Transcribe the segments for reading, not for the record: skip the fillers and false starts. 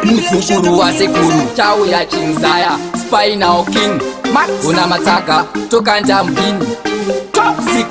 Muzukuru wasekuru chauya chinzaya Spinal King Magona matsaga tokanda mubini Toxic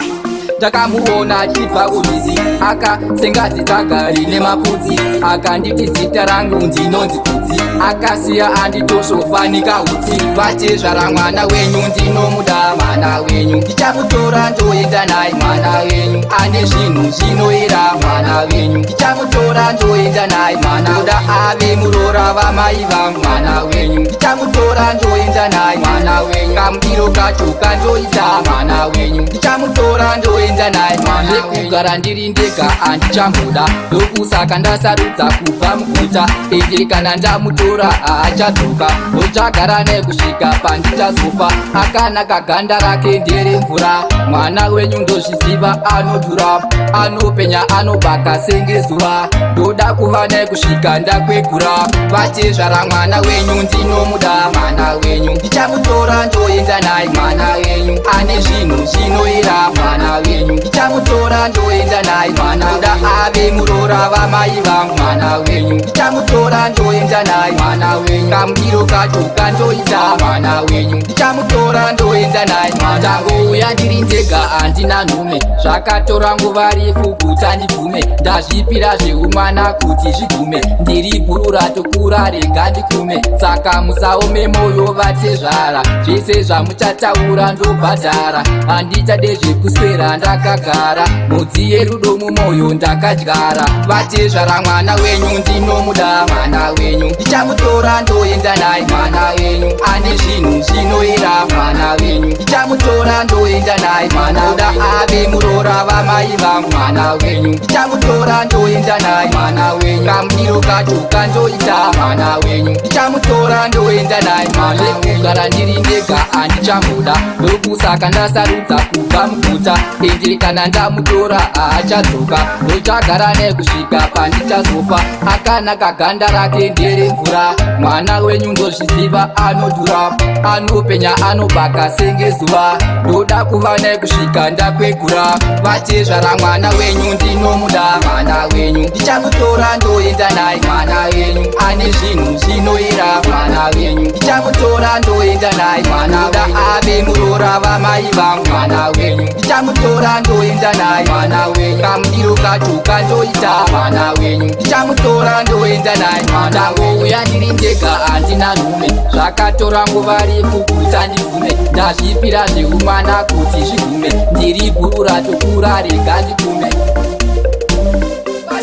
ndakamuona achibva kurwizi akasenga zitsaga rine mapudzi akanditi zita rangu ndinonzi kudzi akasiya anditosvofanika utsi vatezvara mwana wenyu ndinomuda mwana wenyu ndichamutora ndoenda naye mwana wenyu ane zvinhu zvinoera mwana wenyu ndichamutora ndoenda naye mwana oda ave muroora vamai vangu mwana wenyu ndichamutora ndoenda naye mwana wenyu kamudiro kacho kandoita mwana wenyu ndichamutora ndoenda naye mwana kugara ndiri ndega handichamboda ndokusaka ndasarudza kubva muguta ende kana ndamutora haachadzoka ndochagara naye kusvika pandichazofa akanaka ganda rake nderemvura mwana wenyu ndozviziva anodhura anopenya anobaka senge zuva ndoda kuva naye kusvika ndakwegura vatezvara mwana wenyu ndinomuda mwana wenyu ndichamutora ndoenda naye mwana wenyu ane zvinhu zvinoera mwana wenyu ndichamutora ndoenda naye mwana oda ave muroora vamai vangu mwana wenyu ndichamutora ndoenda naye mwana wenyu kamudiro kacho kandoita mwana wenyu ndichamutora ndoenda naye ndangouya ndiri ndega handina nhume zvakatora nguva refu kuti andibvume ndazvipira zveumwana kuti zvigume ndiri bhuru ratokura rega ndikume saka musaome moyo vatezvara zvese zvamuchataura ndobhadhara handichade zvekuswera ndakagara mhodzi yerudo mumwoyo ndakadyara vatezvara mwana wenyu ndinomuda mwana wenyu ndichamutora ndoenda naye mwana wenyu ane zvinhu zvinoera mwana wenyu ndichamutora ndoenda naye mwana oda ave muroora vamai vangu mwana wenyu ndichamutora ndoenda naye mwana wenyu kamudiro kacho kandoita mwana wenyu ndichamutora ndoenda naye mwana kugara ndiri ndega handichamuda ndokusaka ndasarudza kubva muguta ende kana ndamutora haachadzoka ndochagara naye kusvika pandichazofa akanaka ganda rake nderemvura mwana wenyu ndozviziva anodhura anopenya anobaka senge zuva ndoda kuva naye kusvika ndakwegura vatezvara mwana wenyu ndinomuda mwana wenyu ndichamutora ndoenda naye mwana wenyu ane zvinhu zvinoera mwana wenyu ndichamutora ndoenda naye mwana oda ave muroora vamai vangu mwana wenyu ndichamutora ndoenda naye mwana wenyu kamudiro kacho kandoita mwana wenyu ndichamutora ndoenda naye mwana ndangouya ndiri ndega handina nhume zvakatora nguva refu kuti andibvume ndazvipira zveumwana kuti zvigume ndiri guru ratokura rega ndikume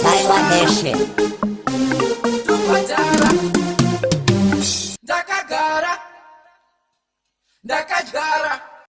Taiwa Nation. Ndakagara ndakadyara.